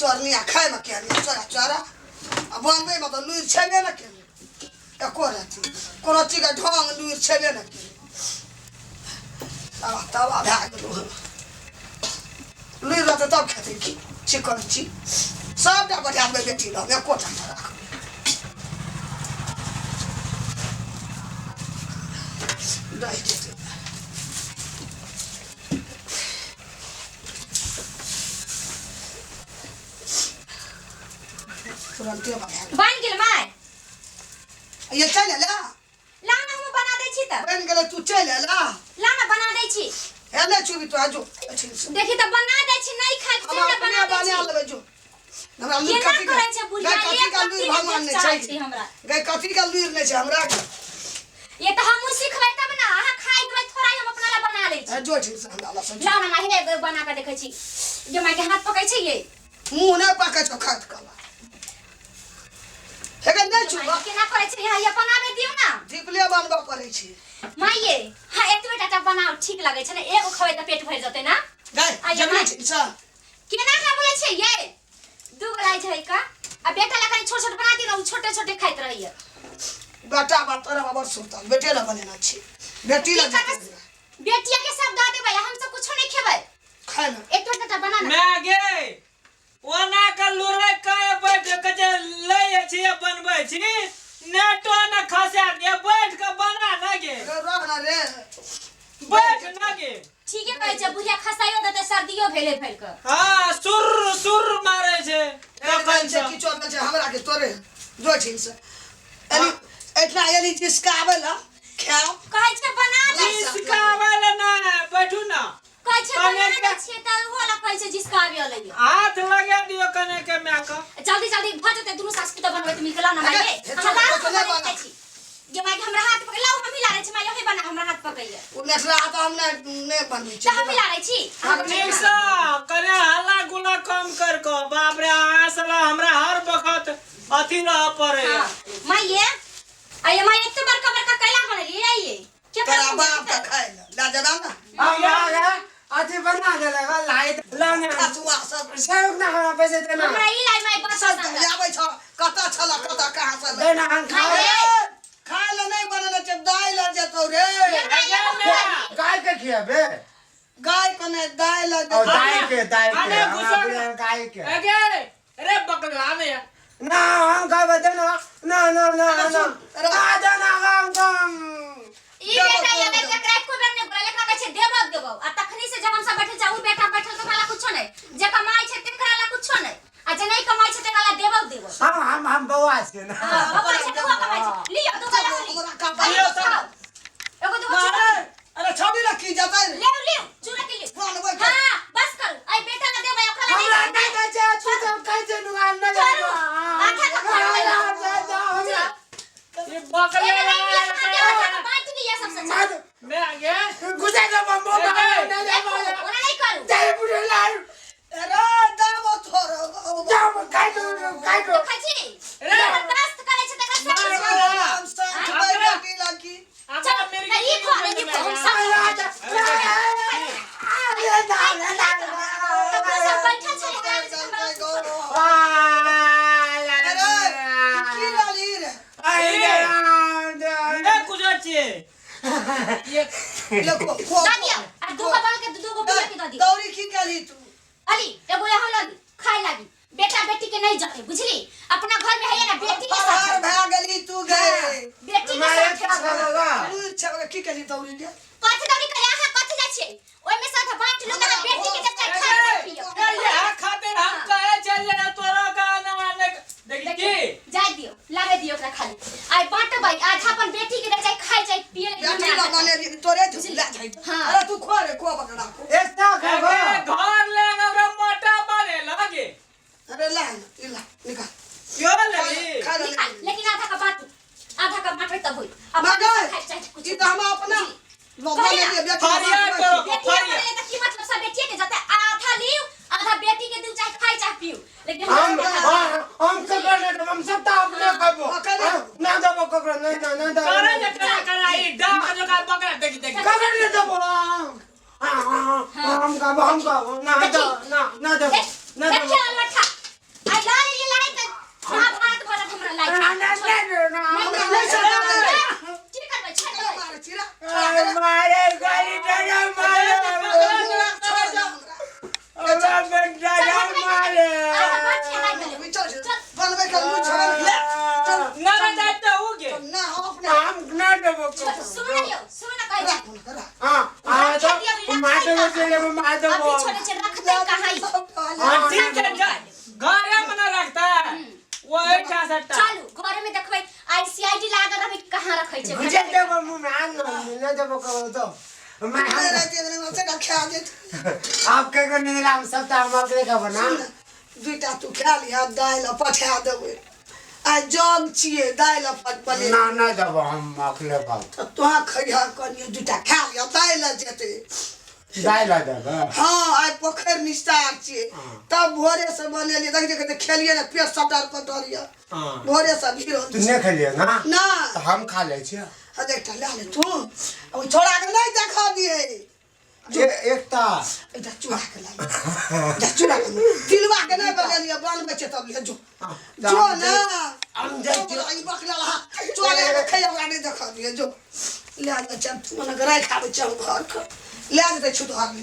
चोरनी आ खायमे केहन यऽ चोरा चोरा आ बनबैमे तऽ लुरि छेबे ने केलै एको रत्ती कोनो चीजके ढङ्ग लुरि छेबे ने केलै तबाह तबाह भए गेलहुँ हम लुरि रहतै तब खेतै की चिकन छी सभटा बढ़िआँ देबै बेटी लग एकोटा नहि राखबै दही जेतै तुरंते बना बन गेल माय ये चल अला ला ना हम बना दै छी त बन गेलै तू चल अला ला ना बना दै छी हे ले चुबी तो आजो अठिन से देखी त बना दै छी नहीं खाइ हम छी अपने बना दै बना छी लेबै जो हमरा लुरि केना कथी करै छै बुढ़िया गै कथी एक का लुरि रत्ती नहि भगवान देख नहि चाहै छै छै हमरा गै कथी का लुरि नहि छै हमरा के ये त हमहूँ सिखबै तब ना अहाँ खाइ देबै थोड़ा ही हम अपना ला बना लै छी हे जो अठिन से हमरा ला लाओ ना माय हे बना के देखै छी जे माय के हाथ पकै छै ये मुँह नहि पकै छौ खाइत कला हे गै नहि माय चुबा केना करै छै यहाँ ये बनाबे दियौ ना धिपले बनबऽ पड़ै छै माय ये हाँ एतबे टाटा बनाओ ठीक लगै छै ने एगो खबै त पेट भरि जेतै ना गै आइए जमीन माय। छै सँ केना ना बोलै छै ये दू गो लाई छै का आ बेटा ला कनी छोट छोट बना दियौ ना उ छोटे छोटे खाइत रहैया बेटा बात तोरा बड़ सुनता बेटे ला बनेना छी बेटी ला की करबै? बेटिया के सब दऽ देबै हम सब कुछो नहीं खेबै खाय ला एक टोटा बना ना मैं गे ओना के लुरै के बैठ के जे लै छी बनबै छी नेटो न खसा दे बैठ के बना न गे रे रह ना रे बैठ न गे ठीके कहै छै बुढ़िया खसाइयो देतै सर्दियो भेलै फैल कऽ हाँ सुर सुर मारे छै तखन छै से किछो भेल छै हमरा के तोरे जो ठीक से एली एतना एली जिसकाबै ला खाओ कहै छै बना दे जिसकाबै ला ना बैठू ना कहै छै कने बना दै के- छियै तऽ ओहो ला कहै छै जिसका आबे ला ये हाथ लगा दियो कने के माय के जल्दी जल्दी भऽ जेतै दुनू सास पुतोह बनबै तऽ मिलके लाउ ना माय अरे, ये हे हमरा छोड़, लाउ, छोड़, हम बना। बना छी जे माय के हमरा हाथ पकड़ लाउ हम ही लारै छी माय यही बना हमरा हाथ पकड़िए ओ नेटरा तऽ हम नहि नहि बनबै तऽ हम ही छी लारै छी अहाँ बना। निशा कने हल्ला गुल्ला कम कर को बाप रे अहाँ साला हमरा हर वक्त अथी रह पड़े हाँ, माय ये आइए माय एते बड़का बड़का कैला बनेलियै आइए के तोरा बाप के खाय ला ला जरा ना हम आ अथी बना देलक लाइट लाने खसुआ सब सब ना हमरा पैसे देना हमरा ई लाई माय बस सब पसंद लाबै छ कतऽ छल कतऽ कहाँ से देना हम माय खाओ ये खाय ला नहि बनेने छै दाइ ला जेतौ रे गाय के खियाबे गाय के नहि दाइ ला और जेतौ दाई के दाई के अरे हमरा गुस्सा बुझल गाय के अगे अरे बकला ने यार ना हम खाबे देना ना ना ना ना सुन, अरे। ना देना हम हम ई बेटा ये बेटा एकरा एको बेर नहि बोलल एकरा कहै छै देबो देबो आ तखनी से जब हम सब बैठल छै उ बेटा बैठल तऽ ओकरा ला कुछो नहि जे कमाइ छै तेकरा ला कुछो नहि आ जे नहि कमाइ छै तेकरा ला देबो देबो हम हम हम बौआ छियै ना हां बौआ छै तऽ उहो कमाइ छै लियो दूगो लहरी हमरा कपार लियो लियो सब। खाओ एगो दूगो चूड़ा अरे अरे छवि रखी जेतै रे लियो लियो चूड़ा के लियो बनबै के हां बस करू आई बेटा ला देबै ओकरा ला हमरा नहि नहि दै छै तू सब खाइ छै नुआ नहि छोड़ू आधा का खाओ ये बकले एने नहीं मिला खाते हो बांट लिया सबसे अच्छा मैं आगे गुस्सा दे बम्बो नहीं देखो ओना नहीं करू दे बुढ़े लाल अरे दाबो थोरो जाओ खाइ दो खाइ दो देखै छी रे। जबरदस्त करै छै तकरा सब मार, किछु मार। हम संग बेटी लगी चल नहीं ई खो नहीं खो हम सब तकरा सब बैठल छै आराम से हमरा अरे की लाली रे ए कुछ अच्छे ये ले खो खो दऽ दियौ आ दूगो बन के दूगो बुढ़िया के दऽ दियौ दौरी की केली तू अली एगो यहाँ लगी खाए लागी बेटा बेटी के नहीं जते बुझली अपना घर में है ना बेटी के फरार साथ भए गेली तू गे बेटी के साथ लुरि छै की केली दौरी रे कथी दौरी करे अहाँ कथी जाइ छियै ओहिमे साथ बाँटि लो अहाँ बेटी के जब चाहे खाए चाहे पियो ए ये खातिर हम कहे चल ना तोरा का ना आने देखी की जाय दियो लाबे दियो ओकरा खाली आइ बाँटबै आधा अपन बेटी के दे चाहे खाए चाहे पिए लेकिन बेटी हमरा ला माने तोरे झूला जाइ हाँ। अरे तू खो रे खो बकरा खो अरे घर ले हमरा मोटा बने लागे अरे ला ई ला निकाल क्यों लगी खा ले निकाल लेकिन आधा का बाँटू आधा का बाँटबै तब होई अब मगर खाए चाहे कुछ ई तऽ हम अपना लोग कहिया? ले बेटी फरियाद करो बेटिया फरियाद बनेले तऽ की मतलब सब बेटिया के जते आधा लिउ आधा बेटी के दिउ चाहे खाए चाहे पिउ लेकिन हम हमरा हम ककरो नहीं देबो हम सबटा अपने खाबो ना देबो ककरो नहीं ना ना देबो करे जे करा करा ई डाक जो का बकरा देखी देखी ककरो नहीं देबो हम खाबो हम खाबो ना दो ना ना देबो ना देबो देखिए अलवठा से लेबो मार अभी देबो छोड़े छै रखते कहाँ ई? हाँ, ठीक है घरे में ना रखता है वही ठा सट्टा चलू घर में देखबै आईसीआईडी लागल रहबै कि कहाँ रखै छै घुसे देबो मुंह में आन ना ना देबो ककरो तो मैं नहि हम रहतियै तऽ हम सेटा खा जैतियै। आप ककरो नहीं दिला हम सब तो हम अपने का बना सुन ने, दुइटा तू खा लिहऽ दालि आ पठा देबै आ जग छियै दालि आ पट बने ना ना देबो हम अकेले खाओ तऽ तोहाँ खैहऽ कनिए दुइटा खा लिहऽ दालि आ जेतै दालि आ देबो हाँ आइ पोखरि निस्तार छियै हाँ। तब भोरे से बनेलियै देख देख खेलियै ने पेट सबटा कटल यऽ हाँ। भोरे से भीड़ तू नहीं खेलिए ना ना तो हम खा ले छियै हाँ एकटा लए ले तू ओहि छोड़ा के नहि देखऽ दियै एकटा एकटा चूड़ा के लए ले एकटा चूड़ा के लए। तिलवा के नहि बनेलियै बनबै छै तब ले जो जो ना हम जाइ छियै। ई बकला लहा चोरे के खैया ओकरा नहि देखऽ दियै जो लए जा चल मने राखि आबै छै हम घर के लए जेतै छुतहर।